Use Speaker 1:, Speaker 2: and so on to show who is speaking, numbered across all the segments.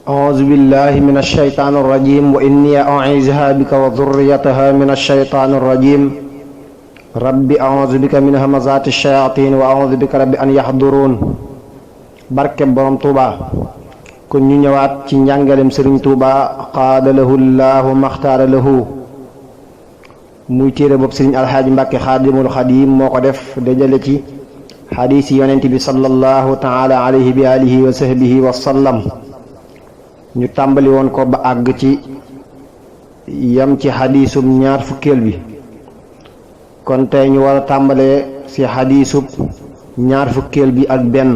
Speaker 1: أعوذ بالله من الشيطان الرجيم وإني أعيذها بك وذريتها من الشيطان الرجيم ربي أعوذ بك من همزات الشياطين وأعوذ بك ربي أن يحضرون barke borom Touba kon ñu ñëwaat ci njàngalem Serigne Touba qaada lahu llahu maxtaara lahu muy téere bopp Serigne Alxaaji Mbàkke Xaadimul Xadim moo ko def dajale ci xadiis yi yonent bi sallallahu taala alayhi bi alihi wa sahbihi wa sallam ñu tàmbali woon ko ba àgg ci yam ci xadiisub ñaar fukkeel bi kon tey ñu war a tàmbalee ci xadiisub ñaar fukkeel bi ak benn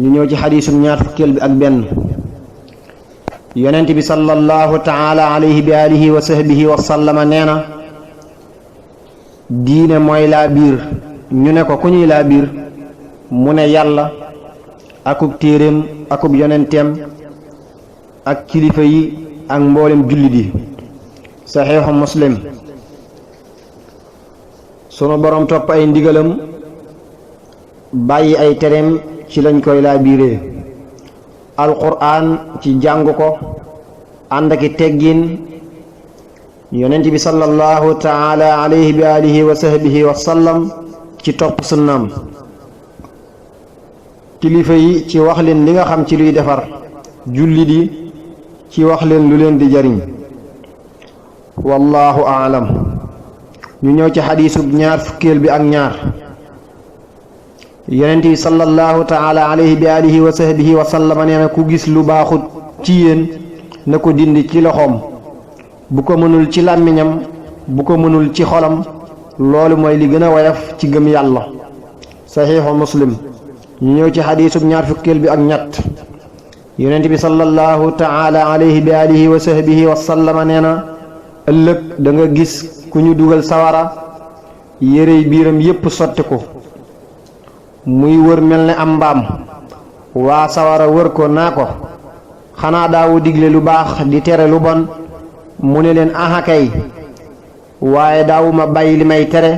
Speaker 1: ñu ñëw ci xadiisub ñaar fukkeel bi ak benn yonent bi sallallahu taala alayhi bi alihi wa sahbihi wa sallama nee na diine mooy laa biir ñu ne ko ku ñuy laa biir mu ne yàlla akub téeréem akub yonenteem ak kilifa yi ak mboolem jullit yi saxiixu muslim sunu borom topp ay ndigalam bàyyi ay tereem ci lañ koy laa biiree alquran ci jàng ko ànd aki teggin yonent bi sallallahu taala alayhi bi alihi wa sahbihi wa sallam ci topp sunnaam kilifa yi ci wax leen li nga xam ci luy defar jullit yi ci wax leen lu leen di jariñ wallahu aalam ñu ñëw ci xadiisub ñaar fukkeel bi ak ñaar yonent bi sallallahu taala alayhi bi alihi wa sahbihi wa sallama nee na ku gis lu baaxut ci yéen na ko dindi ci loxoom bu ko mënul ci làmmiñam bu ko mënul ci xolam loolu mooy li gën a woyof ci gëm yàlla saxiixu muslim ñu ñëw ci xadiisub ñaar fukkeel bi ak ñett yonent bi sallallahu taala alayhi bi alihi wa sahbihi wa sallama nee na ëllëg da nga gis ku ñu dugal sawara yérey biiram yépp sotti ko muy wër mel ne am mbaam waa sawara wër ko naa ko xanaa daawu digle lu baax di tere lu bon mu ne leen aha kay waaye daawuma bàyyi li may tere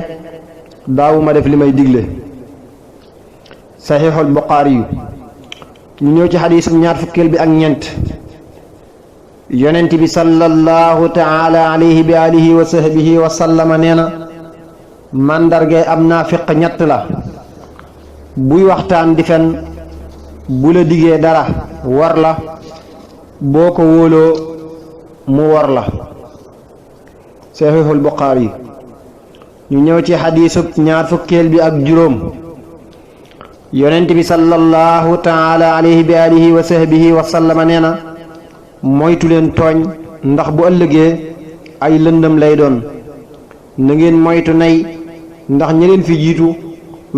Speaker 1: daawuma def li may digle saxiixul buxaari yu ñu ñëw ci xadiisum ñaar fukkeel bi ak ñeent yonent bi sallallahu taala alayhi bi alihi wa sahbihi wa sallama nee na màndargay am naafiq ñett la buy waxtaan di fen bu la digee dara war la boo ko wóoloo mu war la saxiixul buxaari yi ñu ñëw ci xadiisub ñaar fukkeel bi ak juróom yonent bi sallallahu taala alayhi bi alihi wa sahbihi wa sallama nee na moytu leen tooñ ndax bu ëllëgee ay lëndëm lay doon na ngeen moytu nay ndax ñi leen fi jiitu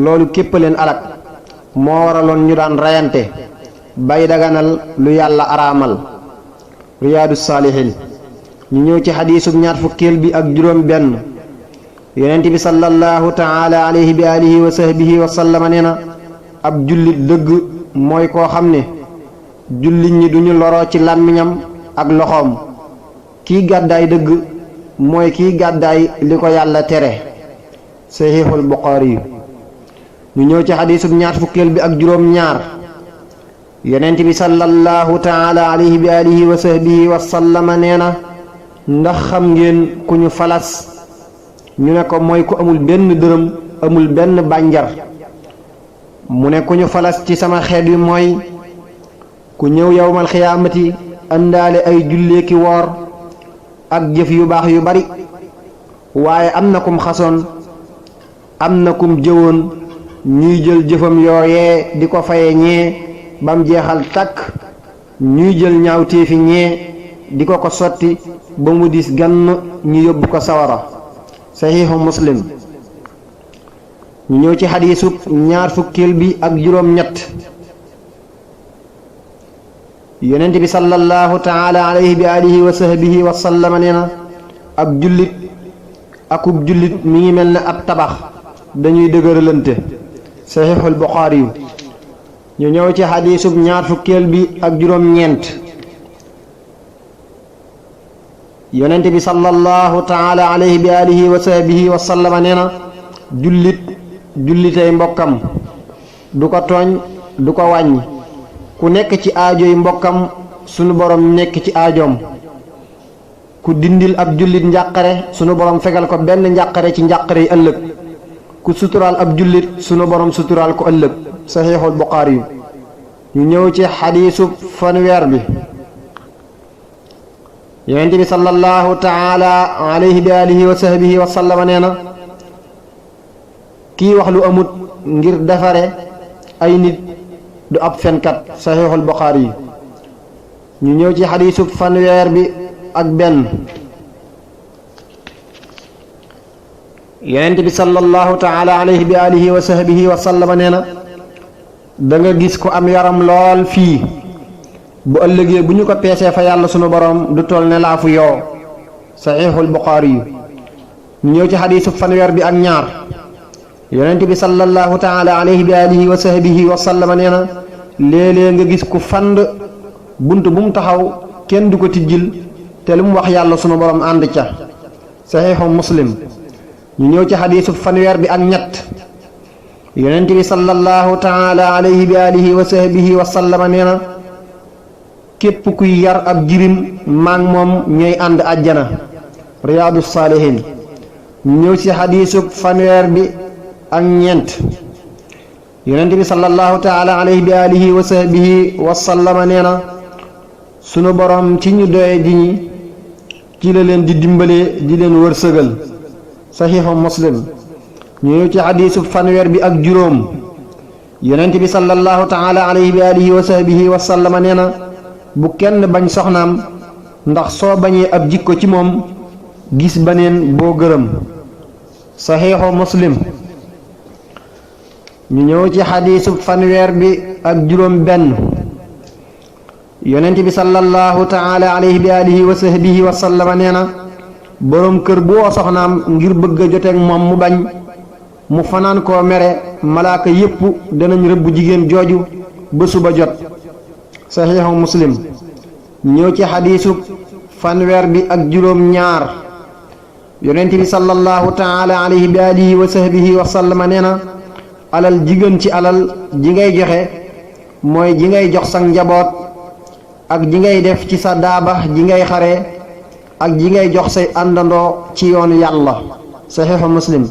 Speaker 1: loolu képp leen alak moo waraloon ñu daan rayante bay daganal lu yàlla araamal riyaadu saalihin ñu ñëw ci xadiisub ñaar fukkeel bi ak juróom benn yonent bi sallallahu taala alayhi bi alihi wa sahbihi wa sallama nee na ab jullit dëgg mooy koo xam ne jullit ñi duñu loroo ci làmmiñam ak loxoom kii gàddaay dëgg mooy kii gàddaay li ko yàlla tere saxiixul buxaari ñu ñëw ci xadiisub ñaar fukkeel bi ak juróom ñaar yonent bi sallallahu taala alayhi bi alihi wa sahbihi wa sallama nee na ndax xam ngeen ku ñu falas ñu ne ko mooy ku amul benn dërëm amul benn bànjar mu ne ku ñu falas ci sama xeet wi mooy ku ñëw yawmal xiyaamati àndaale ay julleeki woor ak jëf yu baax yu bari waaye am na kum xasoon am na kum jëwoon ñuy jël jëfam yooyee di ko faye ñee bam jeexal takk ñuy jël ñaawteefi ñee di ko sotti ba mu dis gann ñu yóbbu ko sawara saxiixu muslim ñu ñëw ci xadiisub ñaar fukkeel bi ak juróom ñett yonent bi sallallahu taala alayhi bi alihi wa sahbihi wa sallama nee na ab jullit akub jullit mi ngi mel ne ab tabax dañuy dëgëralante saxiixul buxaari yu ñu ñëw ci xadiisub ñaar fukkeel bi ak juróom ñeent yonent bi sallallahu taala alayhi bi alihi wa sahbihi wa sallama nee na jullitay mbokkam du ko tooñ du ko wàññi ku nekk ci aajoy mbokkam sunu borom nekk ci aajoom ku dindil ab jullit njàqare sunu borom fegal ko benn njàqare ci njàqare yi ëllëg ku suturaal ab jullit sunu borom suturaal ko ëllëg saxiixul Buxaari yu ñu ñëw ci xadiisu fanweer bi yonent bi sallallahu taala alayhi bi alihi wa sahbihi wa sallama nee na kii wax lu amut ngir defare ay nit du ab fenkat saxiixul Buxaari yi ñu ñëw ci xadiisu fanweer bi ak benn yonent bi sallallahu taala alayhi bi alihi wa sahbihi wa sallama nee na da nga gis ko am yaram lool fii bu ëllëgee bu ñu ko peesee fa yàlla sunu borom du toll ne laafu yoo saxiixul Buxaari yu ñu ñëw ci xadiisu fanweer bi ak ñaar yonent bi sallallahu taala alayhi bi alihi wa sahbihi wa sallama nee na léeg-léeg nga gis ku fand bunt bu mu taxaw kenn du ko tijjil te lu mu wax yàlla sunu borom ànd ca saxiixu Muslim ñu ñëw ci xadiisu fanweer bi ak ñett yonent bi sallallahu taala alayhi bi alihi wa sahbihi wa sallama nee na képp kuy yar ab jirim maag moom ñooy ànd àjjana riyaadu saalihin ñu ñëw ci xadiisu fanweer bi ak ñeent yonent bi sallallahu taala alayhi bi alihi wa sahbihi wa sallama nee na sunu borom ci ñu doye ji ñi ci la leen di dimbalee di leen wërsëgal saxiixu Muslim ñu ñëw ci xadiisu fanweer bi ak juróom yonent bi sallallahu taala alayhi bi alihi wa sahbihi wa sallama nee na bu kenn bañ soxnaam ndax soo bañee ab jikko ci moom gis baneen boo gërëm saxiixu Muslim ñu ñëw ci xadiisu fanweer bi ak juróom benn yonent bi sallallahu taala alayhi bi alihi wa sahbihi wa sallama nee na boroom kër bu woo soxnaam ngir bëgg a joteeg moom mu bañ mu fanaan koo mere malaaka yépp danañ rëbb jigéen jooju ba suba jot saxiixu Muslim ñëw ci xadiisu fanweer bi ak juróom ñaar yonent bi sallallahu taala alayhi bi alihi wa sahbihi wa sallama nee na alal jigéen ci alal ji ngay joxe mooy ji ngay jox sa njaboot ak ji ngay def ci sa daaba ji ngay xare ak ji ngay jox say àndandoo ci yoonu yàlla saxiixu Muslim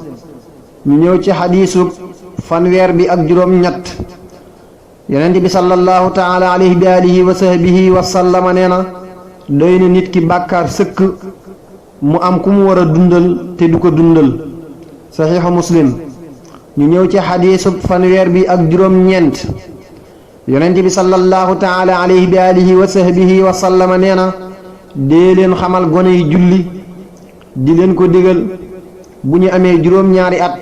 Speaker 1: ñu ñëw ci xadiisu fanweer bi ak juróom ñett yonent bi sallallahu taala alayhi bi alihi wa sahbihi wa sallama nee na doy na nit ki bàkkaar sëkk mu am ku mu war a dundal te du ko dundal saxiixu Muslim ñu ñëw ci xadiisu fanweer bi ak juróom ñeent yonent bi sallallahu taala alayhi bi alihi wa sahbihi wa sallama nee na dee leen xamal gone yi julli di leen ko digal bu ñu amee juróom-ñaari at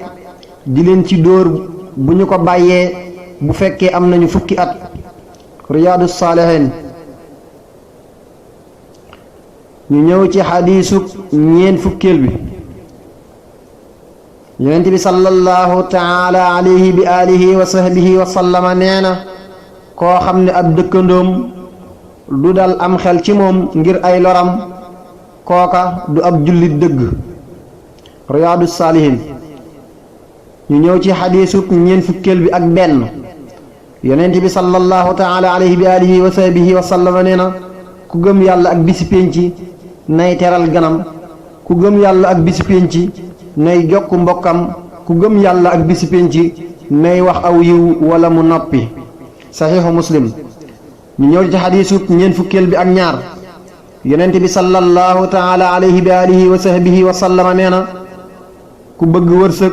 Speaker 1: di leen ci dóor bu ñu ko bàyyee bu fekkee am nañu fukki at riyaadu saalihin ñu ñëw ci xadiisu ñeent fukkeel bi yonent bi sallallahu taala alayhi bi alihi wa sahbihi wa sallama nee na koo xam ne ab dëkkandoom du dal am xel ci moom ngir ay loram kooka du ab jullit dëgg riyaadu saalihin ñu ñëw ci xadiisu ñeent fukkeel bi ak benn yonent bi sallallahu taala alayhi bi alihi wa sahbihi wa sallama nee na ku gëm yàlla ak bisi pénci nay teral ganam ku gëm yàlla ak bisi pénci nay jokk mbokkam ku gëm yàlla ak bisi pénci nay wax aw yiw wala mu noppi saxiixu Muslim ñu ñëw ci xadiisu ñeent fukkeel bi ak ñaar yonent bi sallallahu taala alayhi bi alihi wa sahbihi wa sallama nee na ku bëgg wërsëg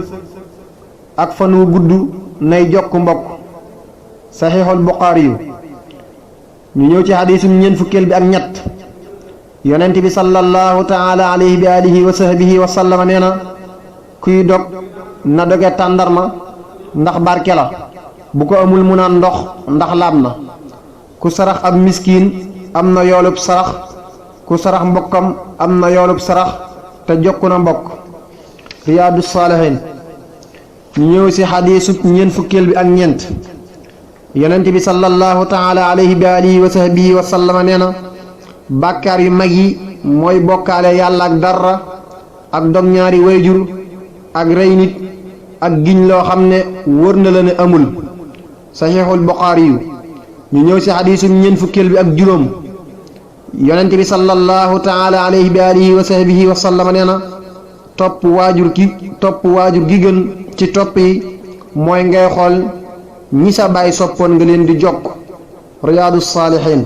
Speaker 1: ak fan wu gudd nay jokk mbokk saxiixul Buxaari yu ñu ñëw ci xadiisu ñeent fukkeel bi ak ñett yonent bi sallallahu taala alayhi bi alihi wa sahbihi wa sallama nee na kuy dog na doge tàndarma ndax barke la bu ko amul mu naan ndox ndax laab na ku sarax ab miskiin am na yoolub sarax ku sarax mbokkam am na yoolub sarax te jokku na mbokk riyaadu saalihin ñu ñëw ci xadiisu ñeent fukkeel bi ak ñeent yonent bi sallallahu taala alayhi bi alihi wa sahbihi wa sallama nee na bàkkaar yu mag yi mooy bokkaale yàlla ak dara ak dog ñaari wayjur ak rey nit ak giñ loo xam ne wër na la ne amul saxiixul Buxaari yu ñu ñëw ci xadiisu ñeent fukkeel bi ak juróom yonent bi sallallahu taala alayhi bi alihi wa sahbihi wa sallama nee na topp waajur gi gën ci topp yi mooy ngay xool ñi sa baay soppoon nga leen di jokk riyaadu saalihiin